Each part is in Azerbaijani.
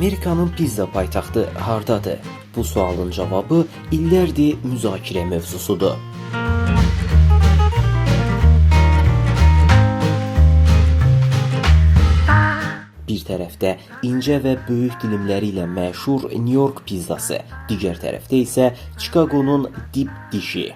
Amerikanın pizza paytaxtı hardadır? Bu sualın cavabı illərdir müzakirə mövzusudur. Bir tərəfdə incə və böyük dilimləri ilə məşhur New York pizzası, digər tərəfdə isə Chicago'nun dip dişi.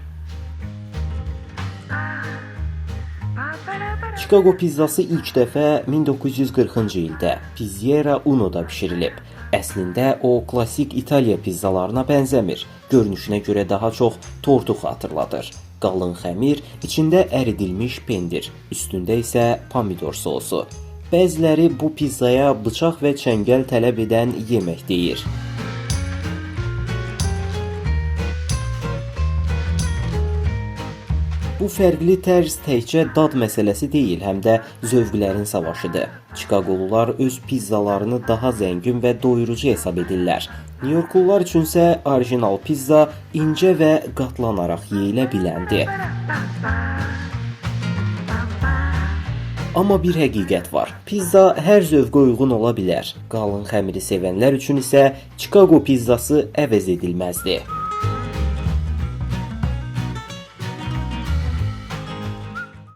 Chicago pizzası ilk dəfə 1940-cı ildə Pizzeria Uno'da bişirilib. Əslində o klassik İtaliya pizzalarına bənzəmir. Görünüşünə görə daha çox tortu xatırladır. Qalın xəmir, içində əridilmiş pendir, üstündə isə pomidor sousu. Bəziləri bu pizzaya bıçaq və çəngəl tələb edən yemək deyir. Bu fərqli tərz təkcə dad məsələsi deyil, həm də zövqlərin savaşıdır. Chicago'lular öz pizzalarını daha zəngin və doyurucu hesab edirlər. New Yorklular üçünsə orijinal pizza incə və qatlanaraq yeyilə biləndir. Amma bir həqiqət var. Pizza hər zövqə uyğun ola bilər. Qalın xəmiri sevənlər üçün isə Chicago pizzası əvəz edilməzdir.